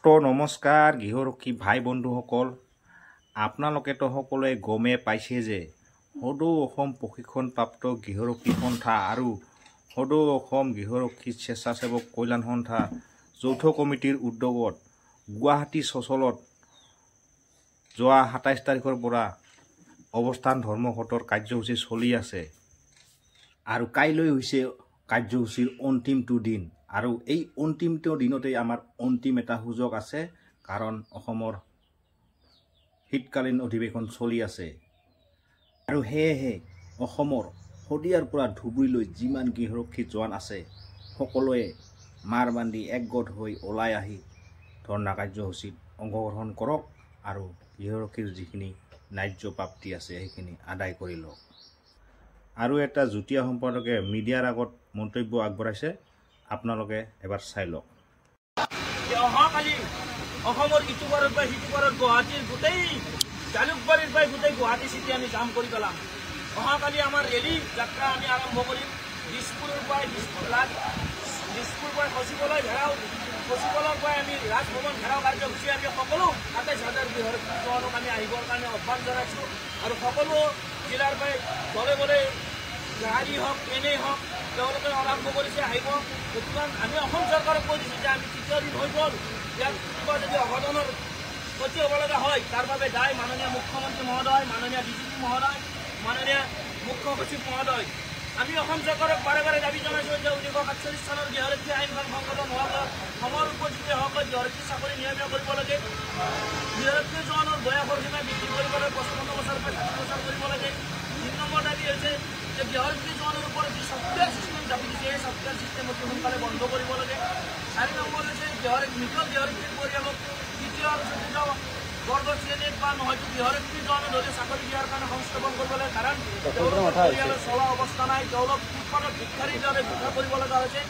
তো নমস্কাৰ গৃহৰক্ষী ভাই বন্ধুসকল, আপোনালোকেতো সকলোৱে গমে পাইছে যে সদৌ অসম প্ৰশিক্ষণপ্ৰাপ্ত গৃহৰক্ষী সন্থা আৰু সদৌ অসম গৃহৰক্ষী স্বেচ্ছাসেৱক কল্যাণ সন্থা যৌথ কমিটিৰ উদ্যোগত গুৱাহাটী চচলত যোৱা 27 তাৰিখৰ পৰা অৱস্থান ধৰ্মঘটৰ কাৰ্যসূচী চলি আছে আৰু কাইলৈ হৈছে কাৰ্যসূচীৰ অন্তিমটো দিন। আৰু এই অন্তিমটো দিনতেই আমাৰ অন্তিম এটা সুযোগ আছে, কাৰণ অসমৰ শীতকালীন অধিৱেশন চলি আছে আৰু সেয়েহে অসমৰ শদিয়াৰ পৰা ধুবুৰীলৈ যিমান গৃহৰক্ষী জোৱান আছে সকলোৱে মাৰ বান্ধি একগোট হৈ ওলাই আহি ধৰ্ণা কাৰ্যসূচীত অংশগ্ৰহণ কৰক আৰু গৃহৰক্ষীৰ যিখিনি ন্যায্য প্ৰাপ্তি আছে সেইখিনি আদায় কৰি লওক। আৰু এটা যুটীয়া সম্পাদকে মিডিয়াৰ আগত মন্তব্য আগবঢ়াইছে, আপোনালোকে এবাৰ চাই লওক। অহাকালি অসমৰ ইটো পাৰৰ পৰা সিটো পাৰত গুৱাহাটীৰ গোটেই জালুকবাৰীৰ পৰা গোটেই গুৱাহাটী চিটি আমি জাম কৰি পেলাম। অহাকালি আমাৰ ৰেলী যাত্ৰা আমি আৰম্ভ কৰিম। দিছপুৰৰ পৰাই দিছপুৰ ৰাজ দিছপুৰ পৰা সচিবালয় ঘেৰাও, সচিবালয়ৰ পৰাই আমি ৰাজভৱন ঘেৰাও কাৰ্যসূচী আমি সকলো 27 হাজাৰ গৃহৰক্ষী জোৱানক আমি আহিবৰ কাৰণে আহ্বান জনাইছোঁ। আৰু সকলো জিলাৰ পৰাই দলে দলে গাড়ী হওক ট্ৰেইনেই হওক তেওঁলোকে আৰম্ভ কৰিছে আহিব। গতিকে আমি অসম চৰকাৰক কৈ দিছোঁ যে আমি তৃতীয় দিন হৈ গ'ল, ইয়াত কিবা যদি অঘটনৰ ক্ষতি হ'ব লগা হয় তাৰ বাবে দায় মাননীয় মুখ্যমন্ত্ৰী মহোদয়, মাননীয় ডিজিপি মহোদয়, মাননীয় মুখ্য সচিব মহোদয়। আমি অসম চৰকাৰক বাৰে বাৰে দাবী জনাইছোঁ যে 1947 চনৰ গৃহৰক্ষী আইনখন সংশোধন হোৱাৰ সময়ৰ উপযোগী হওক, গৃহৰক্ষী চাকৰি নিয়মীয়া কৰিব লাগে, গৃহৰক্ষী জোৱানৰ বয়সৰ সীমা বৃদ্ধি কৰিব লাগে, 55 বছৰৰ পৰা 60 বছৰ কৰিব লাগে। 3 নম্বৰ দাবী হৈছে যে গৃহৰক্ষী জোৱানৰ ওপৰত যি ছফ্টৱেৰ চিষ্টেম জাপি দিছে সেই ছফ্টৱেৰ চিষ্টেম অতি সোনকালে বন্ধ কৰিব লাগে। 4 নম্বৰ হৈছে মৃত গৃহৰক্ষীৰ পৰিয়ালক তৃতীয় আৰু চতুৰ্থ বৰ্গ শ্ৰেণীত বা নহয়তো গৃহৰক্ষী জোৱানৰ ধৰি চাকৰি দিয়াৰ কাৰণে সংস্থাপন কৰিব লাগে, কাৰণ তেওঁলোকৰ পৰিয়ালৰ চলা অৱস্থা নাই, তেওঁলোক ফুটপাথত ভিক্ষাৰীৰ দৰে ভিক্ষা কৰিব লগা হৈছে।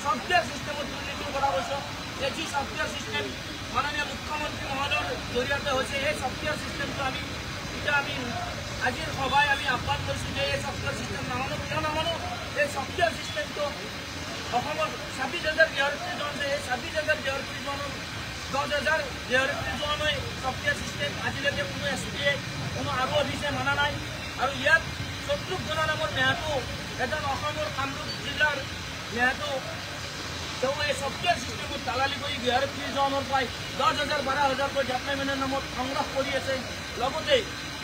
ছফ্টৱেৰ চিষ্টেমত দুৰ্নীতিৰ কথা কৈছোঁ যে যি ছফ্টৱেৰ চিষ্টেম মাননীয় মুখ্যমন্ত্ৰী মহোদয়ৰ জৰিয়তে হৈছে, সেই ছফ্টৱেৰ চিষ্টেমটো আমি এতিয়া আমি আজিৰ সভাই আমি আহ্বান কৰিছোঁ যে এই ছফ্টৱেৰ চিষ্টেম নামানো। কিয় নামানো? এই ছফ্টৱেৰ চিষ্টেমটো অসমৰ 26 হাজাৰ গৃহৰক্ষী জোৱান আছে, এই 26 হাজাৰ গৃহৰক্ষী জোৱানৰ 10 হাজাৰ গৃহৰক্ষী জোৱানে ছফ্টৱেৰ চিষ্টেম আজিলৈকে কোনো এছ পিয়ে কোনো আৰু অফিচে মানা নাই। আৰু ইয়াত শত্ৰুঘ্ন নামৰ মেহাটো এজন অসমৰ কামৰূপ জিলাৰ মেহাটো তেওঁ এই ছফ্টৱেৰ চিষ্টেমত দালালি কৰি গৃহৰক্ষী জোৱানৰ প্ৰায় 10 হাজাৰ 12 হাজাৰকৈ ডেভেলপমেণ্টৰ নামত সংগ্ৰহ কৰি আছে। লগতে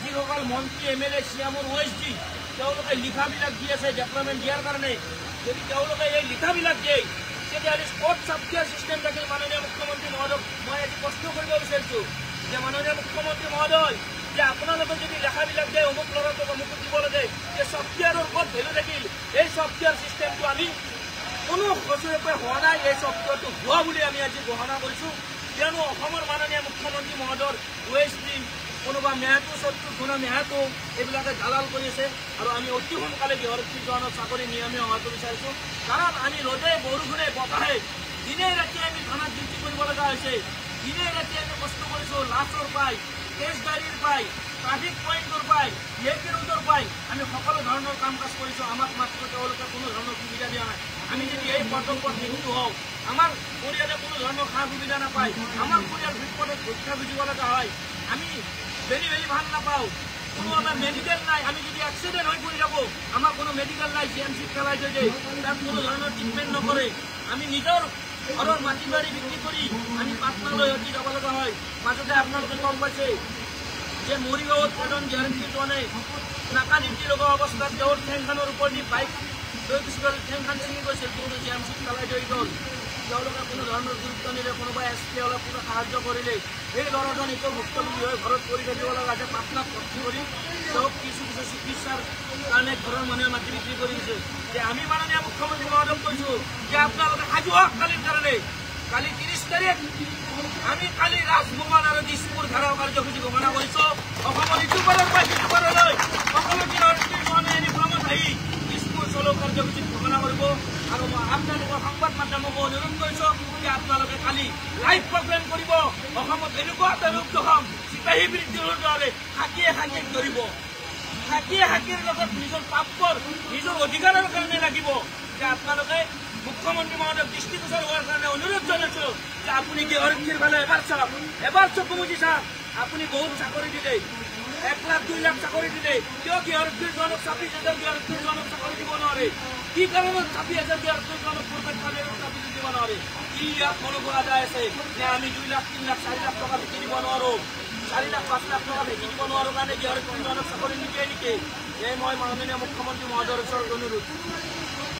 যিসকল মন্ত্ৰী, এম এল এ, চি এমৰ অ এছ ডি তেওঁলোকে লিখাবিলাক দি আছে ডেভেলপমেণ্ট দিয়াৰ কাৰণে, যদি তেওঁলোকে এই লিখাবিলাক দিয়ে তেতিয়াহ'লে ক'ত ছফ্টৱেৰ চিষ্টেম থাকিল? মাননীয় মুখ্যমন্ত্ৰী মহোদয়ক মই আজি প্ৰশ্ন কৰিব বিচাৰিছোঁ যে মাননীয় মুখ্যমন্ত্ৰী মহোদয়, যে আপোনালোকে যদি লেখাবিলাক দিয়ে অমুক ল'ৰাটোক অমুকত দিব লাগে, যে ছফ্টৱেৰৰ ক'ত ভেলু থাকিল? এই ছফ্টৱেৰ চিষ্টেমটো আমি কোনো বছৰতে হোৱা নাই, এই ছফ্টৱেৰটো হোৱা বুলি আমি আজি ঘোষণা কৰিছোঁ। কিয়নো অসমৰ মাননীয় মুখ্যমন্ত্ৰী মহোদয়ৰ অ এছ ডি কোনোবা মেহাটো শত্ৰুঘ্ন মেহাটো এইবিলাকে দালাল কৰি আছে। আৰু আমি অতি সোনকালে গৃহৰক্ষী জোৱানৰ চাকৰি নিয়মীয়া হোৱাটো বিচাৰিছোঁ, কাৰণ আমি ৰ'দে বৰষুণে বতাহে দিনে ৰাতিয়ে আমি থানাত ডিউটি কৰিব লগা হৈছে, দিনে ৰাতিয়ে আমি কষ্ট কৰিছোঁ। লাচৰ পাই, কেছ ডায়েৰীৰ পাই, ট্ৰাফিক পইণ্টৰ পাই, ভি আই পি ৰোডৰ পাই আমি সকলো ধৰণৰ কাম কাজ কৰিছোঁ। আমাক মাত্ৰ তেওঁলোকে কোনো ধৰণৰ সুবিধা দিয়া নাই। আমি যদি এই কৰ্তব্যত মৃত্যু হওঁ আমাৰ পৰিয়ালে কোনো ধৰণৰ সা সুবিধা নাপায়, আমাৰ পৰিয়াল বিপদত ভিক্ষা খুজিব লগা হয়, আমি বেলি বেলি ভাল নাপাওঁ, কোনো আমাৰ মেডিকেল নাই। আমি যদি এক্সিডেণ্ট হৈ পৰি থাকোঁ আমাৰ কোনো মেডিকেল নাই, জি এম চিত পেলাই থৈ দিয়ে, তাত কোনো ধৰণৰ ট্ৰিটমেণ্ট নকৰে। আমি নিজৰ ঘৰৰ মাটি বাৰী বিক্ৰী কৰি আমি পাটনালৈ উঠি যাব লগা হয়। মাজতে আপোনালোকে গম পাইছে যে মৰিগাঁৱত এজন গৃহৰক্ষী জোৱানে নাকা ডিউটি লগা অৱস্থাত তেওঁৰ ঠেংখানৰ ওপৰত দি বাইক লৈ গুচি গ'ল, ঠেংখান ছিঙি গৈছিল, কিন্তু জি এম চিত পেলাই থৈ গ'ল। তেওঁলোকে কোনো ধৰণৰ গুৰুত্ব নিদিয়ে, কোনোবা এছ পি অলপ কিবা সাহায্য কৰিলে সেই ল'ৰাজন এতিয়াও ভুক্তভোগী হৈ ঘৰত পৰি থাকিব লগা হৈছে। পাটনাত ভৰ্তি কৰি তেওঁক কিছু কিছু চিকিৎসাৰ কাৰণে ঘৰৰ মানুহে মাটি বিক্ৰী কৰি দিছে। যে আমি মাননীয় মুখ্যমন্ত্ৰী মহোদয়ক কৈছোঁ যে আপোনালোকে সাজু হওক কালিৰ কাৰণে। কালি 30 তাৰিখ আমি কালি ৰাজভৱন আৰু দিছপুৰ ঘেৰাও কাৰ্যসূচী ঘোষণা কৰিছোঁ। অসমৰ ইটো পাৰৰ পৰা সিটো পাৰলৈ সকলো গৃহৰক্ষী জোৱানে ইউনিফৰ্মত আহি দিছপুৰ চলো কাৰ্যসূচীত ঘোষণা কৰিব। আৰু মই আপোনালোকৰ সংবাদ মাধ্যমকো অনুৰোধ কৰিছোঁ যে আপোনালোকে কালি লাইভ প্ৰগ্ৰেম কৰিব। অসমত এনেকুৱা এটা ৰূপ দেখাম, চিপাহী বৃদ্ধিৰ দৰে খাকীয়ে খাকীক ধৰিব, খাকীয়ে খাকীৰ লগত নিজৰ প্ৰাপ্যৰ নিজৰ অধিকাৰৰ কাৰণে লাগিব যে আপোনালোকে মুখ্যমন্ত্ৰী মহোদয়ক দৃষ্টিগোচৰ হোৱাৰ কাৰণে অনুৰোধ জনাইছোঁ যে আপুনি গৃহৰক্ষীৰ ফালে এবাৰ চাওক, এবাৰ চকু মুজি চাওক। আপুনি বহুত চাকৰি দিলে, 1 লাখ 2 লাখ চাকৰি দিলে, কিয় গৃহৰক্ষীৰ জোৱানক 26,000 গৃহৰক্ষীৰ জোৱানক চাকৰি দিব নোৱাৰে? কি কাৰণত 26,000 গৃহৰক্ষীৰ জোৱানক ফ'ৰ গ্ৰেড চাকৰি দিব নোৱাৰে? কি ইয়াত মনোগৰা যায় আছে নে আমি 2 লাখ 3 লাখ 4 লাখ টকা ভেটি দিব নোৱাৰোঁ? 4 লাখ 5 লাখ টকা ভেটি দিব নোৱাৰোঁ কাৰণে গৃহৰক্ষীৰ জোৱানক চাকৰি নিদিয়ে নেকি? এই মই মাননীয় মুখ্যমন্ত্ৰী মহোদয়ৰ ওচৰত অনুৰোধ।